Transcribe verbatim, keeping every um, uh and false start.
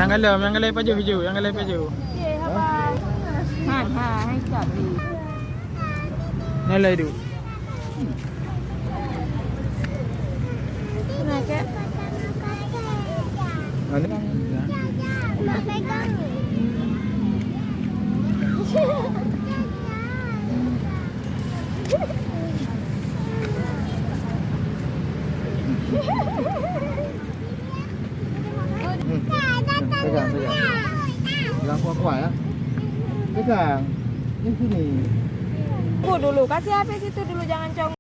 Nyang galom, nyang galom pajoh ijo, nyang galom pajoh. Han, ha, hai cap ni. Nyan lah idup. Mana? Hmm. Pegang, pegang. Pegang kuat-kuat, ya. Pegang. Di sini. Tunggu dulu, kasih habis itu dulu, jangan cong.